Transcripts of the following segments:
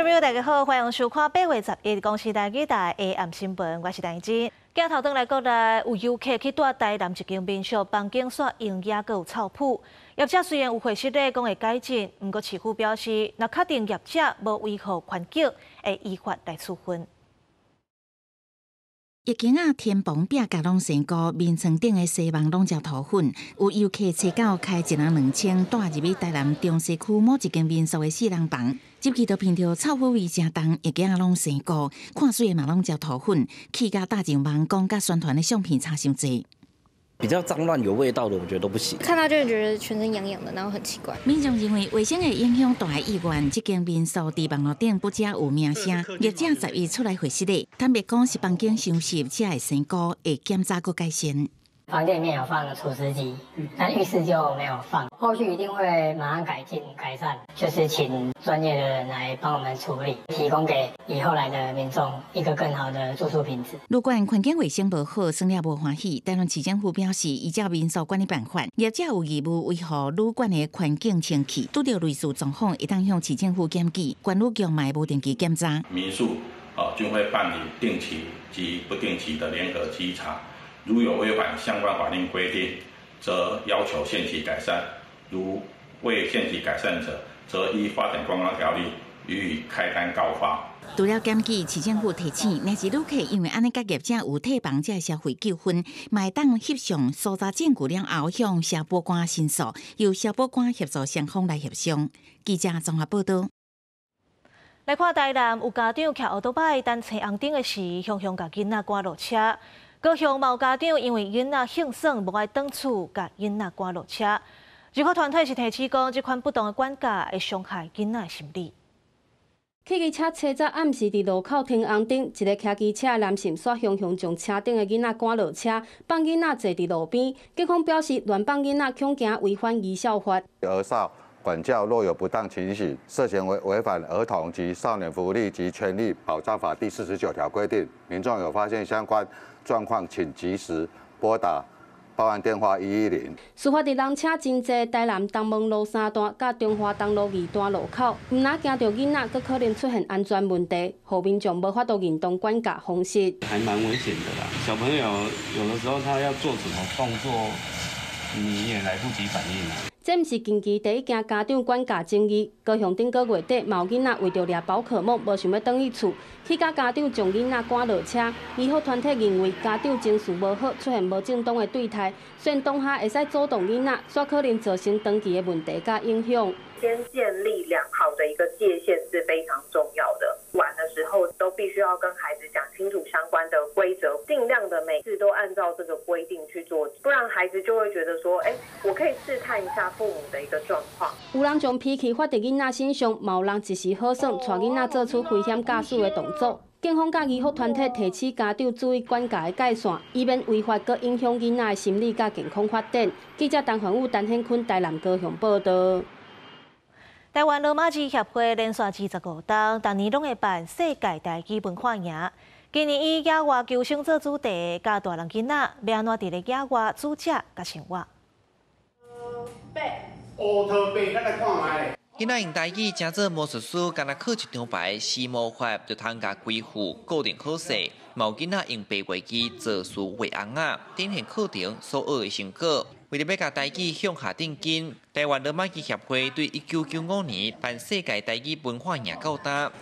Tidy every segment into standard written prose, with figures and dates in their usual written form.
眾朋友大家好，歡迎收看8月11日公視台語台 AM 新聞，我是陳真。鏡頭轉來國內，有遊客去蹛台南一間民宿，房間煞用也閣有臭殕。業者雖然有回釋咧，講會改進，毋過市府表示，若確定業者無維護環境，會依法來處分。一間仔天棚壁角攏生菇，眠床頂的紗網攏食塗粉。有遊客揣到開一人2000，蹛入去台南中西區某一間民宿的四人房，入去就聞著臭腐味誠重，一間仔攏生菇，看水的嘛攏食塗粉，氣甲貼上網講佮宣傳的相片差傷濟。比較髒亂有味道的，我覺得都不行。看到就覺得全身癢癢的，然後很奇怪。民眾認為衛生會影響大的意願，這間民宿佇網路頂不只有名聲，業者11出來回釋的，坦白講是房間傷濕，才會生菇，會檢查閣改善。房間裡面有放除濕機，但浴室就沒有放。後續一定會馬上改進改善，就是請專業的人來幫我們處理，提供給以後來的民眾一個更好的住宿品質。旅館環境衛生無好，耍了無歡喜。台南市政府表示，依照民宿管理辦法，業者有義務維護旅館的環境清氣。拄著類似狀況，會當向市政府檢舉，管理局嘛會無定期檢查。民宿啊，均會辦理定期及不定期的聯合稽查。如有違反相關法令規定，則要求限期改善；如未限期改善者，則依發展觀光條例予以開單告發。除了檢舉，市政府提醒，若是旅客因為按呢佮業者有退房這消費糾紛，嘛會當翕相搜查證據了後，向消保官申訴，由消保官協助雙方來協商。記者綜合報道。來看台南有家長騎歐多擺等青紅燈的時，雄雄共囡仔趕落車。高雄嘛有家長因為囡仔興耍無愛轉厝，共囡仔趕落車。兒福團體是提醒講，這款不當的管教會傷害囡仔的心理。汽機車車早暗時佇路口停紅燈，一个騎機車的男性煞雄雄將車頂的囡仔趕落車，放囡仔坐佇路邊。警方表示，亂放囡仔恐驚違反兒少法。兒少管教若有不當情形，涉嫌違反兒童及少年福利及權利保障法第49條規定，民眾有發現相關狀況，請及時撥打報案電話110。事發佇人車真濟台南東門路三段佮中華東路二段路口，毋但驚著囡仔，閣可能出現安全問題，予民眾無法度認同管教方式。還蠻危險的啦，小朋友有的時候他要做什麼動作，你也來不及反應。這毋是近期第一件家長管教爭議，高雄頂個月底，嘛有囡仔為著掠寶可夢，無想欲轉去厝，去共家長將囡仔趕落車。兒福團體認為家長情緒無好，出現無正當的對待，雖然當下會使阻擋囡仔，煞可能造成長期的問題佮影響。先建立良好的一個界限是非常重要的。玩的時候都必須要跟孩子講清楚相關的規則，盡量的每次都按照這個規定去做，不然孩子就會覺得說，欸，我可以試探一下父母的一個狀況。有人將脾氣發佇囡仔身上，嘛有人一時好耍，帶囡仔做出危險駕駛的動作。警方佮兒福團體提醒家長注意管教的界線，以免違法閣影響囡仔的心理佮健康發展。記者陳環武、陳顯坤台南高雄報道。台灣羅馬字協會連續25冬，逐年攏會辦世界台語文化營。今年以野外求生做主題，教大人囡仔欲按怎佇咧野外煮食佮生活。烏頭白，咱來看覓。囡仔用台語成做魔術師，干焦靠一張牌施魔法，就通共規副固定好勢。嘛有囡仔用白畫機做書畫尪仔，展現課程所學的成果。為著欲共台語向下定根，台灣羅馬字協會對1995年辦世界台語文化營到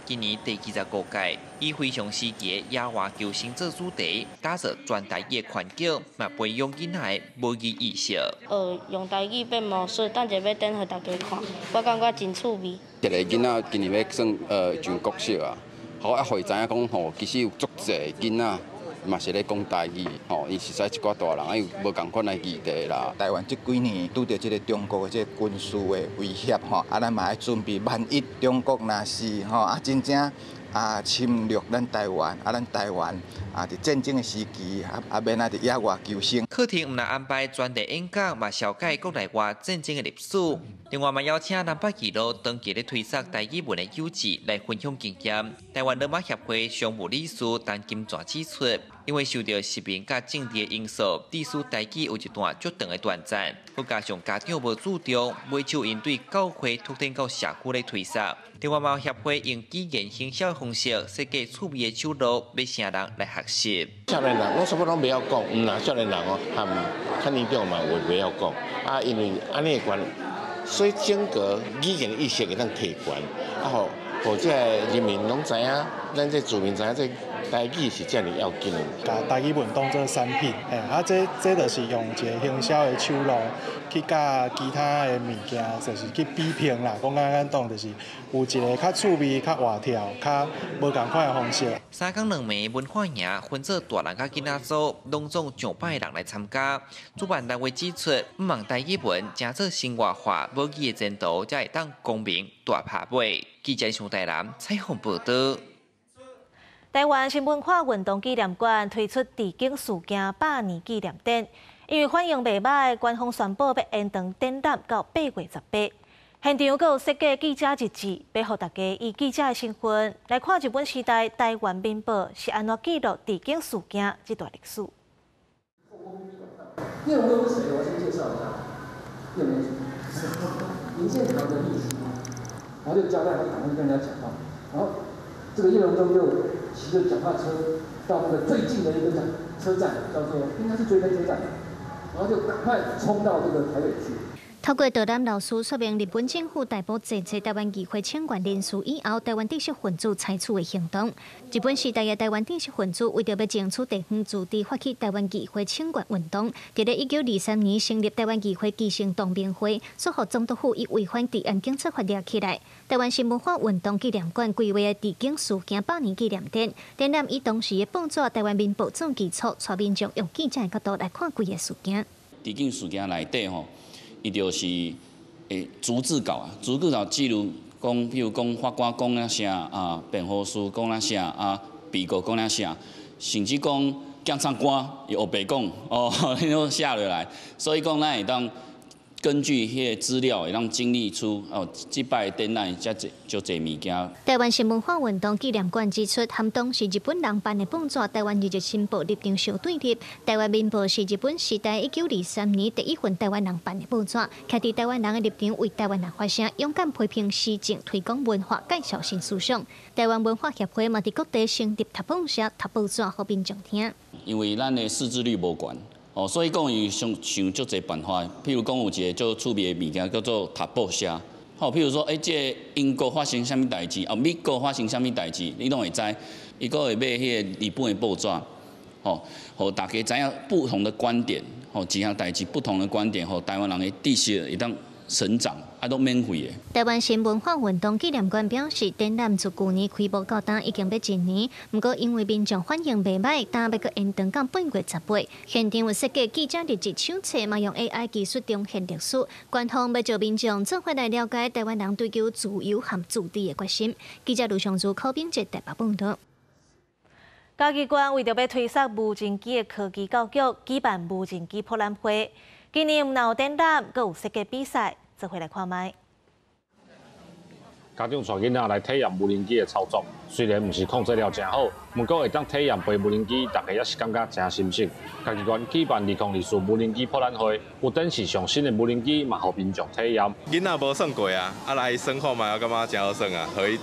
今，今年第25屆，以非常時期野外求生做主題，打造全台語的環境，嘛培養囡仔的母語意識。學用台語變魔術，等下欲展予大家看，我感覺真趣味。這个囡仔今年欲算上國小啊，好啊，予伊知影講吼，其實有足濟囡仔嘛是咧講台語，吼，伊實在一寡大人啊有無仝款的議題啦。台灣這幾年拄著這个中國的這個軍事的威脅，吼，啊，咱嘛愛準備，萬一中國若是吼啊真正啊侵略咱台灣，啊，咱台灣啊佇戰爭的時期啊啊欲按怎佇野外求生。課程毋但安排專題演講，嘛紹介國內外戰爭的歷史。另外嘛邀請南北耆老長期咧推捒台語文的幼稚來分享經驗。台灣羅馬協會常務理事陳金泉指出，因為受著殖民佮政治的因素，致使台語有一段足長的斷層。閣加上家長無注重，袂少𪜶對教會拓展到社區咧推捒。另外嘛，協會用語言行銷的方式設計趣味的手路，欲成人來學習。少年人，攏啥物攏袂曉講，毋但少年人哦，含較年長嘛有袂曉講。啊，因為按呢的關，所以整個語言意識會當提懸，啊，予這個人民攏知影，咱這住民知影這台語是遮爾要緊的。共台語文當做產品，嘿，啊，這就是用一個行銷的手路去佮其他的物件，就是去比拼啦。講簡單講，就是有一個較趣味、較活跳、較無仝款的方式。3工2暝文化營分做大人佮囡仔組，攏總上百人來參加。主辦單位指出，毋望台語文成做生活化母語的前途，才會當光明大拍尾。記者上台南採訪報導。台灣新文化運動紀念館推出治警事件100年紀念展，因為反應袂䆀，官方宣布欲延長展覽到8月18。現場閣有設計記者日誌，欲予大家以記者的身份來看日本時代台灣民報是按怎記錄治警事件這段歷史。葉榮鐘是誰？我先介紹一下。葉榮林獻堂的秘書，然後就交代他趕快跟人家講話，然後這個葉榮鐘就騎着腳踏車到那個最近的一個車站，叫做應該是追分車站，然後就趕快衝到這個台北去。透過導覽老師說明日本政府逮捕濟濟台灣議會請願人士以後，台灣知識分子採取的行動。日本時代的台灣知識分子為著欲爭取地方自治，發起台灣議會請願運動。佇咧1923年成立台灣議會基層同盟會，煞予總督府以違反治安警察法抓起來。台灣新文化運動紀念館規劃的治警事件百年紀念展，展覽以當時的報紙《台灣民報》做基礎，帶民眾用記者的角度來看規个事件。治警事件內底吼，伊就是逐字稿啊，逐字稿記錄講，譬如講法官講了啥啊，辯護師講了啥啊，被告講了啥，甚至講檢察官伊烏白講哦，彼攏寫落來，所以講咱會當根據彼个資料，會當整理出哦，這擺展覽遮濟足濟物件。台灣新文化運動紀念館指出，和當時日本人辦的報紙《台灣日日新報》立場相對立。台灣民報是日本時代1923年第一份台灣人辦的報紙，徛佇台灣人的立場為台灣人發聲，勇敢批評時政，推廣文化，介紹新思想。台灣文化協會嘛佇各地成立讀報社，讀報紙予民眾聽。因為咱的識字率無懸。哦，所以講伊想想足濟辦法，譬如講有一個足趣味的物件叫做讀報社。吼，譬如說，欸，這個英國發生啥物代誌，哦，美國發生啥物代誌，你攏會知。伊閣會買彼个日本的報紙，吼，予大家知影不同的觀點，吼，一項代誌不同的觀點，予台灣人的知識會當成長，啊，攏免費的。台灣新文化運動紀念館表示，展覽自舊年開幕到今已經欲一年，毋過因為民眾反應袂䆀，今欲閣延長到8月18。現場有設計記者日誌手冊，嘛用 AI 技術重現歷史。官方欲召民眾做伙來了解台灣人追求自由和自治的決心。記者盧尚珠、柯炳哲台北報導。嘉義縣為著欲推捒無人機的科技教育，舉辦無人機博覽會。今年毋但有展覽，閣有設計比賽，做伙來看覓。家長帶囡仔來體驗無人機的操作，雖然毋是控制了誠好，毋過會當體驗飛無人機，大家也是感覺誠新鮮。嘉義縣舉辦2024無人機博覽會，有展示上新的無人機，嘛予民眾體驗。囡仔無耍過啊，啊來耍看覓，我感覺誠好耍啊，予伊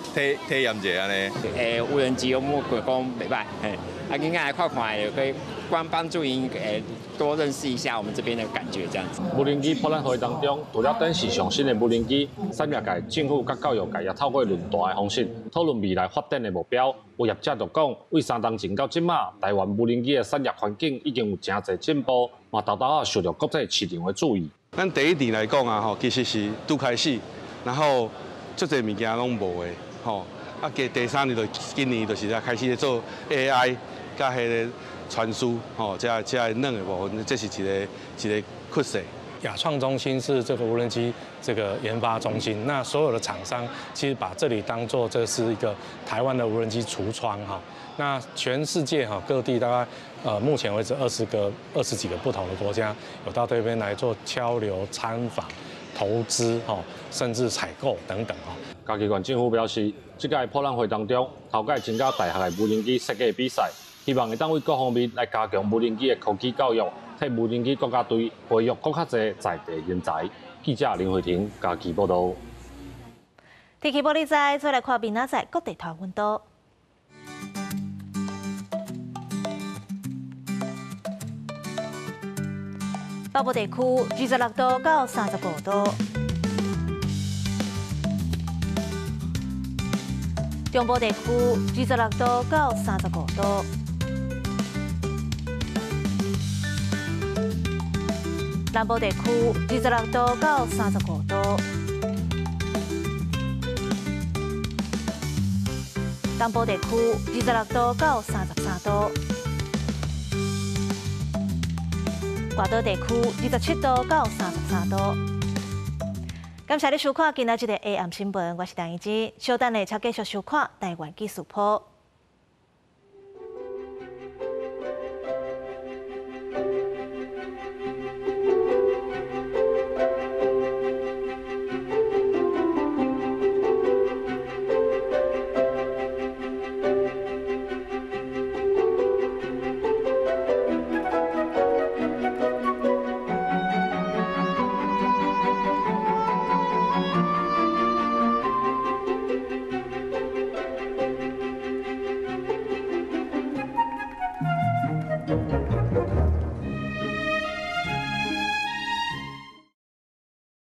體驗一下按呢。無人機我摸過講袂䆀，嘿，啊囡仔來看看，可以關幫助𪜶多認識一下我們這邊的感覺，這樣子。無人機博覽會當中，除了展示上新的無人機，產業界、政府佮教育界也透過論壇的方式討論未來發展的目標。有業者就講，對3冬前到這馬，台灣無人機的產業環境已經有誠濟進步，嘛沓沓仔受著國際市場的注意。咱第一年來講啊，吼，其實是拄開始，然後足濟物件攏無的，吼。啊，加第三年就今年就是才開始咧做 AI，佮彼个傳輸，吼，這兩个部分，這是一个一个趨勢。亞創中心是這個無人機這個研發中心，那所有的廠商其實把這裡當做這是一個台灣的無人機櫥窗哈。那全世界哈各地大概目前為止20幾個不同的國家有到這邊來做交流參訪。投資吼，甚至採購等等吼。嘉義縣政府表示，這屆博覽會當中，頭擺增加大學的無人機設計比賽，希望會當為各方面來加強無人機的科技教育，替無人機國家隊培育閣較濟在地人才。記者林慧婷嘉義報導。天氣報你知，再來看明仔載各地頭溫度。北部地區26度到35度，中部地區26度到35度，南部地區26度到35度，東部地區26度到33度。外島地區27度到33度。感謝你收看今仔這个 AM 新聞，我是陳怡之。稍等下，請繼續收看台灣紀事譜。